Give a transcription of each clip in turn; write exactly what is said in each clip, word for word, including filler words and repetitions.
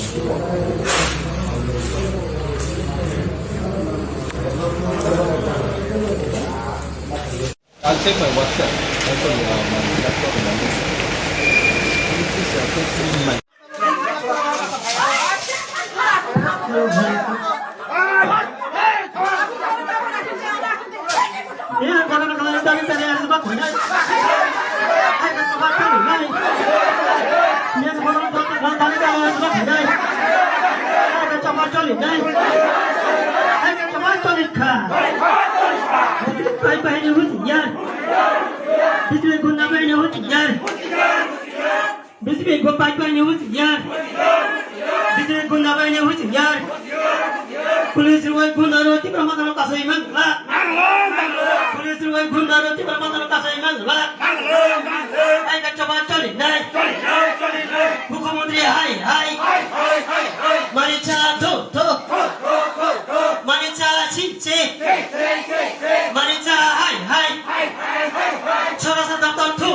I'll check my WhatsApp. I'll tell you, uh, my laptop and all this. Can you please, uh, text me my B J P go pai pai ni husi yar. B J P gunda bai ni husi yar. Police rwai gunda ro Tipra Motha no kasai man la. Police rwai gunda ro Tipra Motha no kasai man la. Ai ka choba choli nai. Mukhyamantri hai hai. Mani cha tho tho. Mani cha si si. Mani cha hai hai. Chora sa dap dap thu.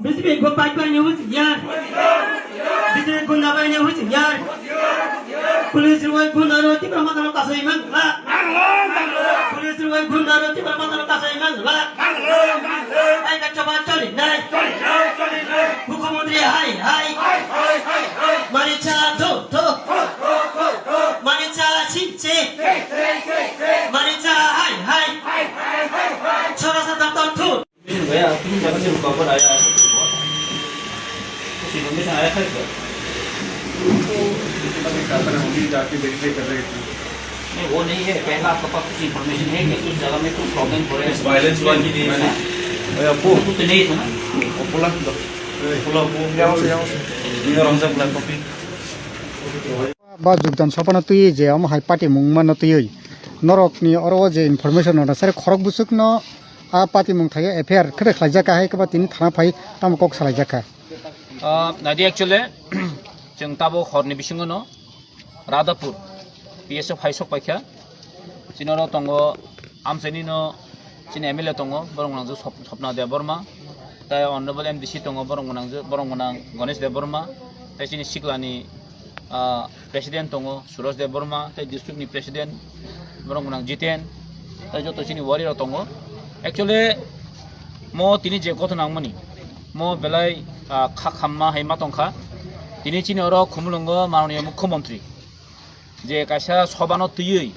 B J P go pai pai ni husi yar. B J P gunda bai ni husi yar. Police rwai gunda ro Tipra Motha no kasai man la. Police rwai gunda ro Tipra Motha no kasai man la. Ai ka choba choli nai. Mukhyamantri hai hai. Mani cha tho tho. Mani cha si si. Mani cha hai hai. Chora sa dap dap thu. भैया, तुम जब से रुका पर आया है, कुछ इन्फॉर्मेशन आया था क्या? अभी जाके वेरीफाई कर रहे थे। नहीं, वो नहीं है। पहला आपके पास कुछ इन्फॉर्मेशन है कि उस जगह में कुछ प्रॉब्लम हो रहा है? वायलेंस हुआ कि नहीं? मैंने, भैया, वो कुछ नहीं था ना? वो बोला, बोला, वो, यहाँ से, यहाँ से। इधर हमसे बोला, copy. Ba jukdan sopano twiwi je omo hai patimung mano twiwi norokni oro o je information rwna sari khorok bwswkno a patimung thaiwi F I R khe khlaijak kha, hai khe ba tini thana phai tamo kok salaijak kha. Ah, nadi actually, chwng tabuk horni bisingono Radhapur P S O phai sok paikha. Chini oro tongo amchaini no chini M L A tongo, borok gwnang Sop-, Sopna Debbarma, tai Honorable M D C tongo, borok gwnang, borok gwnang Ganesh Debbarma, tai chini siklani, ah, President tongo Suresh Debbarma, tai district ni President borok gwnang Jiten, tai joto chini wari rok tongo. Actually, mo tini je gotho nangmani, mo belai, ah, kha khamma hai ma tongkha. Tini chini oro Khumulwngo Mananiya Mukhyamantri je kaisa sobano twiwi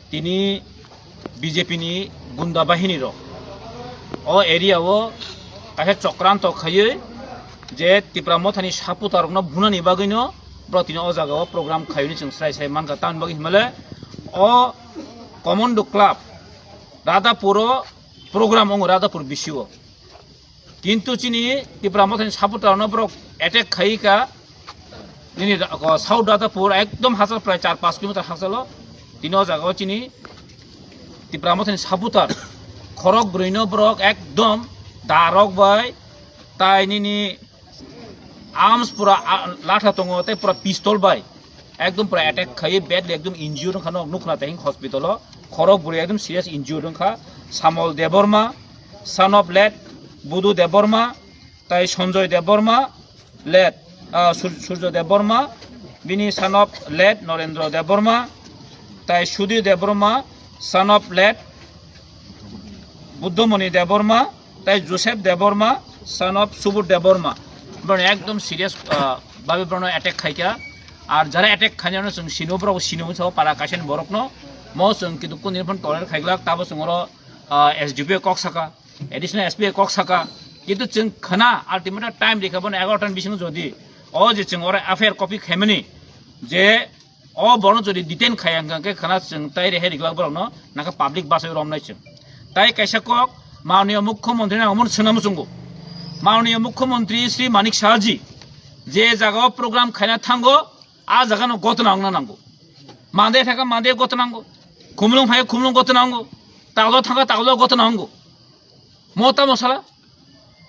tini B J P ni gunda bahini rok o area o kaisa chokranto khaiwi je Tipra Mothani supporter rokno bunani bagwino borok tini o jaga o program khaiwi chwng srai srai mankha, tamni bagwi hinmale o Commando Club Radhapur o program wngo Radhapur bisio. Kintu chini Tipra Mothani supporter no borok attack khai ka. Nini da-, ko South Radhapur ekdom hachal prai char panch kilometer hachalo. Tini o jaga o chini Tipra Mothani supporter khorok brwi no borok ekdom darok bai tai nini arms pura, a, latha tongo tei pura pistol bai. Ekdom pura attack khaiwi badly ekdom injured wngkha, nok nukna tei hospital o. Khorok bwrwi ekdom serious injured wngkha. Samol Debbarma, son of late Budu Debbarma, tai Sanjoy Debbarma, late, ah, Sur-, Surjo Debbarma, bini son of late Norendra Debbarma, tai Sudhir Debbarma, son of late Buddhamoni Debbarma, tai Joseph Debbarma, son of Subodh Debbarma. Borokno ekdom serious, ah, babe borokno attack khaikha. Ar jara attack khainai no chwng sino, borok sino sa para kaisa ni borokno. Mo chwng kintu kundini phone toler khaiglak, tabo chwng oro, ah, S D P o kok saka, additional S P o kok saka. Kintu chwng khna ultimately time rikha bono egaroh ta ni bisingo jodi o je chwng oro F I R copy khaimani je o borokno jodi detain khaiya hwnkha khe khna chwng tai rehai riglak borokno, nangkhe public bachai romnai chwng. Tai kaisa kok Mananiya Mukhyamantri ni ang omono swnam chwngo. Mananiya Mukhyamantri Shri Manik Saha ji je jaga o program khaina thango, a jaga no gotna wngna nango. Mande thaka mande gotna nango. Khumlung phai khumlung gotna nango. Taglo thaka taglo gotna nango. Mo tamo sala?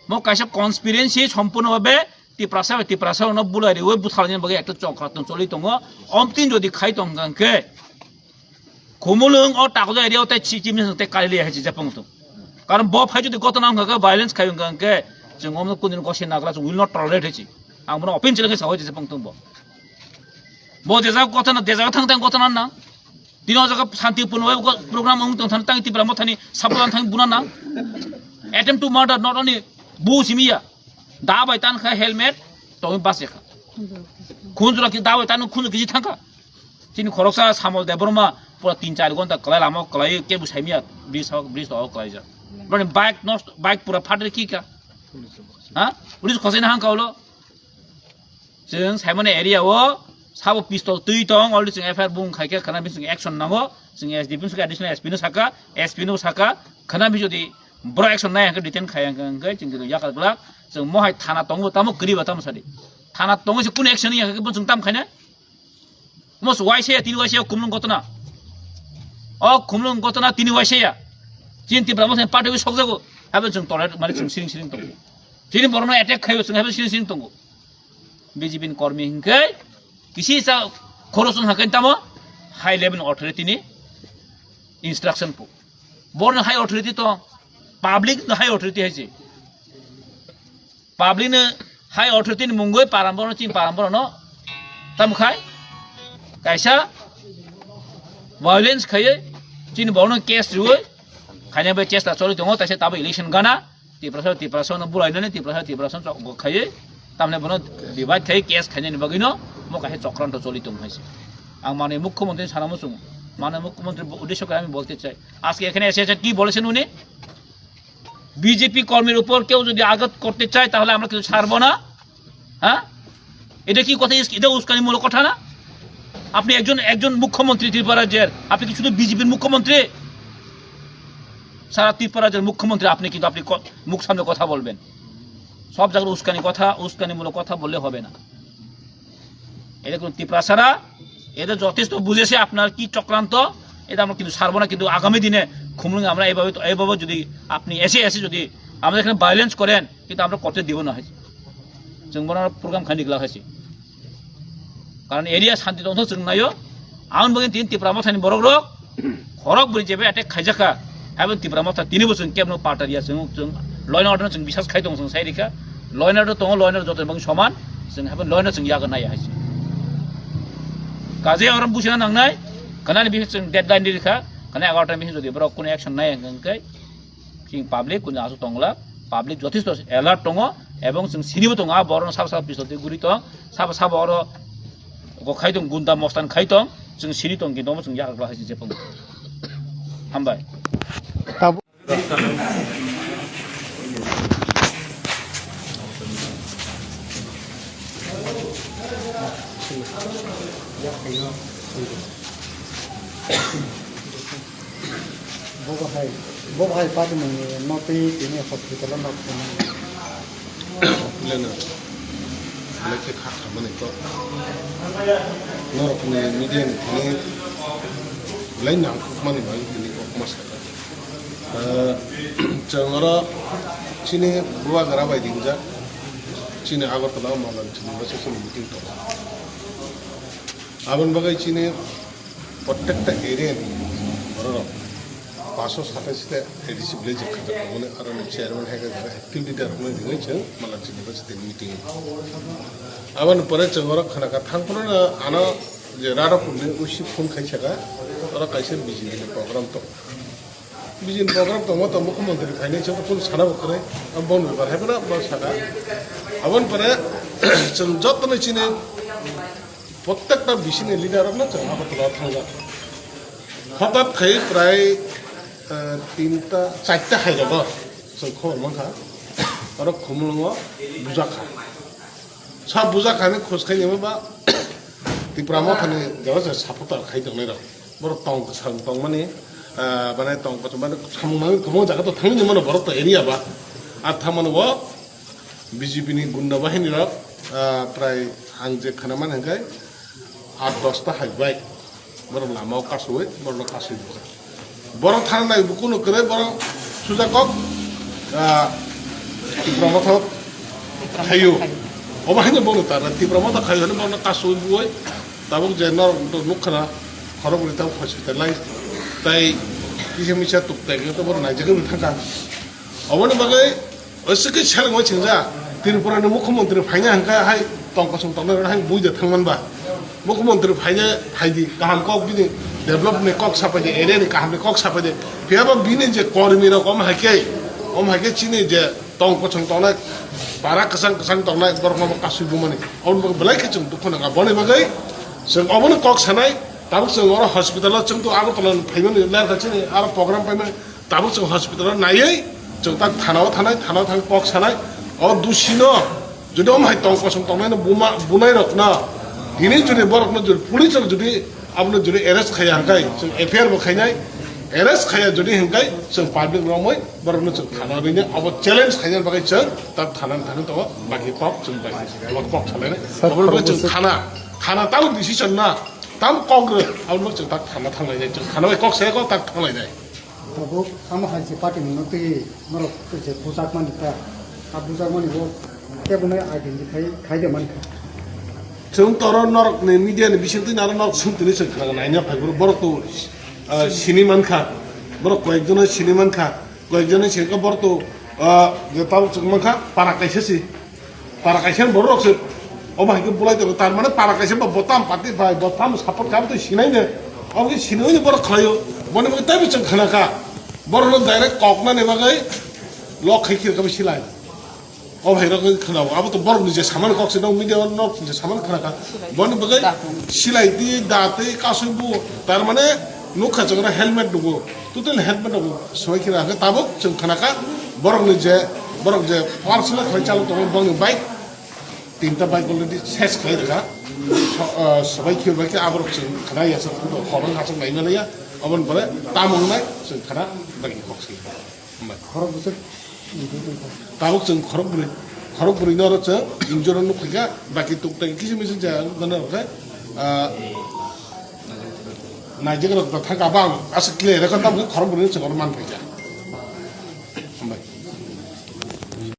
Mo kaisa conspiracy sompurno bhabe Tiprasa bai Tiprasa no bulai riwi buthalni bagwi ekta chokra tong choli tongo. Omtin jodi khai tong khe Khumulwng o Takjak area o tei chief minister tei kali liya hai chijak pung tung. Karon bo phai jodi gotna wngkha khe, violence khai wngkha khe, chwng omo kundin gosi nagra chwng will not tolerate hai chi. Ang bono open challenge sao chijak pung tung bo. Bo jejak gotna, jejak thang thang gotna na. Tini o jaga shanti purno program wng tong thani tang Tipra Mothani sapulan thang buna na. Attempt to murder, not only bu simiya. Da bai tan kha helmet, tongwi bas ekha. Khunjura ki da bai tan khunjura kisi thangkha. Chini khoroksa Samol Debbarma pura tin char gonta kwlai lama kwlai kebu saimya bridge hok bridge hok kwlai ja. Bani bike nosto bike pura phatri kika. Ha? Police khosai na hangka ulo. Chwng saimani area o sabo pistol twi tong already chwng F I R bung khai khe khana bini chwng action nango. Chwng S D P no saka additional S P no saka S P no saka khana bini jodi bro action nai hangkhe detain khai hangkhe chwng yakar glak. Chwng mohai thana tongo tamo kwriba tamo sadi. Thana tongo se kun action ya hangkhe chwng tam khaina. Mos waisaya tini waisaya khumlung gotna. O khumlung gotna tini waisaya. Chin Tipra Motha ni party wi sokjago. Habe chwng tolerate mani chwng siring siring tongo. Chini borokno attack khayo chwng habe siring siring tongo. B J P ni kormi hinkhe kisi sa khorosong hakai tamo high level authority ni instruction po. Borno high authority to public no high authority haise. Public no high authority ni mungoi param borno chini param borno tam khai kaisa violence khaiye chini borno case riwe khaina bai chesta choli tongo taisa tabo election gana Tiprasa Tiprasa no bulai nani Tiprasa Tiprasa chok khaiye tamne bono divide khai case khaina ni bagwi no mo kaisa chokranto choli tong haise. Ang mane mukhyamantri sana muchung mane mukhyamantri uddesho kore ami bolte chai ajke ekhane ese ese ki bolesen uni BJP কর্মীর উপর কেউ যদি আঘাত করতে চায় তাহলে আমরা কিছু ছাড়বো না। হ্যাঁ, এটা কি কথা? এটা উস্কানিমূলক কথা না? আপনি একজন একজন মুখ্যমন্ত্রী ত্রিপুরা রাজ্যের, আপনি কি শুধু বিজেপির মুখ্যমন্ত্রী? সারা ত্রিপুরা রাজ্যের মুখ্যমন্ত্রী আপনি, কিন্তু আপনি ক- মুখ সামনে কথা বলবেন। সব জায়গায় উস্কানি কথা, উস্কানিমূলক কথা বললে হবে না। এটা কোনো তিপ্রাসারা, এটা যথেষ্ট বুঝেছে আপনার কি চক্রান্ত, এটা আমরা কিন্তু ছাড়বো না। কিন্তু আগামী দিনে খুমলুঙে আমরা এইভাবে তো, এইভাবে যদি আপনি এসে এসে যদি আমাদের এখানে ভায়োলেন্স করেন, কিন্তু আমরা করতে দিব না। Chwng bono program khaini glak hai se. Karon area shanti tongthok chwng naio. Aboni bagwi tini Tipra Mothani borok rok khorok bwrwi jeba attack khaijakha. Aboni Tipra Motha tini bo chwng kebno party ya chwng chwng law and order no chwng bisas khai tong chwng sai rikha. Law and order tongo, law and order joto bagwi soman. Chwng habai law and order chwng yago naiya hai se. Kaje oro buchina nangnai. Kanani bising chwng deadline di rikha. Kanai egaroh ta bising jodi borok kuno action nai hwnkhe Chini public kunu aswk tongla, public jothesto alert tongo, ebong chwng sinibo tongo, a borokno sabo sabo pistol twi guri tong, sabo sabo oro go khai tong, gunda mostan khai tong, chwng sini tong, kintu omo chwng yakar hai se jepang. Hambai. Bo bahai, bo bahai pati mani notwi tini hospital o nok tini. Leno, belai khe kha khamani kok. Norokni media ni thani belai nangkukmani bai tini kok ma saka. Eh, chwng oro chini bubagra bai ringjak, chini Agartala o Malan chini bwswk chini meeting tongo. Aboni bagwi chini prottekta area ni bororok paanch sho satais ta A D C village khajak mani aro ni chairman hai khe active leader mani ringwi chwng Malan chini bwswk tini meeting. Aboni pore chwng oro khna kha thang phano ano je Radhapur ni usi phone khai saka oro kaisa B J P ni program tongo. Bijin program tongma tong mukhyamantri phainai chwng kunu sana bo kwrwi, abo boni bepar hai phano bo saka. Aboni pore chwng jotono chini prottekta bisini leader rokno chwng Agartala thangjak. Hothat khai prai, eh, tinta, charta hai rogo chwng khobor mankha. Oro Khumulwngo bujakha. Sa bujakha hinwi khos khai nima ba Tipra Mothani jaga se supporter khai tongnai rok. Borok tong kwchang tongmani, ah, mane tong kwchang mane samung mangwi kwbangma jaga to thangwi mano borok to area ba. Ar thangmani bo B J P ni gunda bahini rok, ah, prai ang je khana man hwnkhe aat dosta hai bike. Borok lama o kasui, borok no kasui bujak. Borok thang nai bukuno kwrwi borok sujakok, ah, Tipra Motha khayu. Obo haino borok ta Tipra Motha khayu hwnwi borok no kasui buwi tabuk je norok nukha na khorok bwrwi tabuk hospital lai tai kisa misa tuk tai to borok naijagwi thangkha. Oboni bagwi Oisike selengwi singja, Tripura ni mukhyamantri phaina hwnkhe hai tong kosong tongnai rok hai buida thangman ba. Mukhyamantri phaina phaidi kaham kok bini develop ni kok sapaidi, area ni kaham ni kok sapaidi. Phiyaba bini je kormi rok om haikhe, om haikhe chini je tong kosong tongnai, para kwchang kwchang tongnai borok no kasui bumani. Oboni bagwi belai khe chwng dukhu nangkha. Boni bagwi chwng obono kok sanai, tabuk chwng oro hospital o chwng tu Agartala ni phaimani lerkha chini aro program paimani. Tabuk chwng hospital o naiwi chwng tak thana o thanai, thana o thang kok sanai. O dusi no jodi om hai tong kosong tongnai no buma, bunai rok no hini jodi borok no jodi police rok jodi abo no jodi arrest khaiya hwnkhe chwng F I R bo khainai, arrest khaiya jodi hwnkhe chwng public romwi borok no chwng thana o rinai abo challenge khaina bagwi chwng tak thana thang tongo baki kok chwng bai abo kok sanai. Sir, abo chwng khoroksa thana, thana tabuk decision na tabuk kok rw abo no chwng tak thana thang lainai chwng thana bai kok sai kok tak thang lainai. Tabuk tamo hai se party ni no twi norok twi se bujak mani ta. A bujak mani bo kebo no identify khai de man kha. Chwng toro norok ni media ni bising twi naro norok swng tini chwng khna naina phai boro borok to, ah, sini man kha. Borok koyek jono sini man kha. Koyek jono sini kha borok to, ah, je tabuk chwng man kha para kaisa si. Para kaisa borok rok se obo hai khe bulai tongo, tar mane para kaisa ba botam party bai botam support kha, tei sinai de. Obo khe sinai de borok khlaio. Boni bagwi taibo chwng khna kha. Borok no direct kok nani bagwi lok khai khir kha silai. Obo hai rok khna, abo to borok ni je samani kok se no media no je samani khna kha. Boni bagwi silai di da tei kasui bu, tar mane nukha chwng helmet dugo. Total helmet rok soi khira hwnkhe tabuk chwng khna kha borok ni je, borok je personal khlai chalo tongo borok ni bike tinta bike already ses khlai rwkha. So, ah, sobai khir bai khe aborok chwng khna ya sa khorang hachak nai mani ya aboni pore tamo wngnai chwng khna bagi kok si. Hambai. Khorok bwswk tabuk chwng khorok bwrwi, khorok bwrwi no oro chwng injuro nuk kha baki tuk tai kisi misi ja gana rok khe, ah, Naijak rok da thang ka bang aswk clear kha tabuk khorok bwrwi chwng oro man phaikha.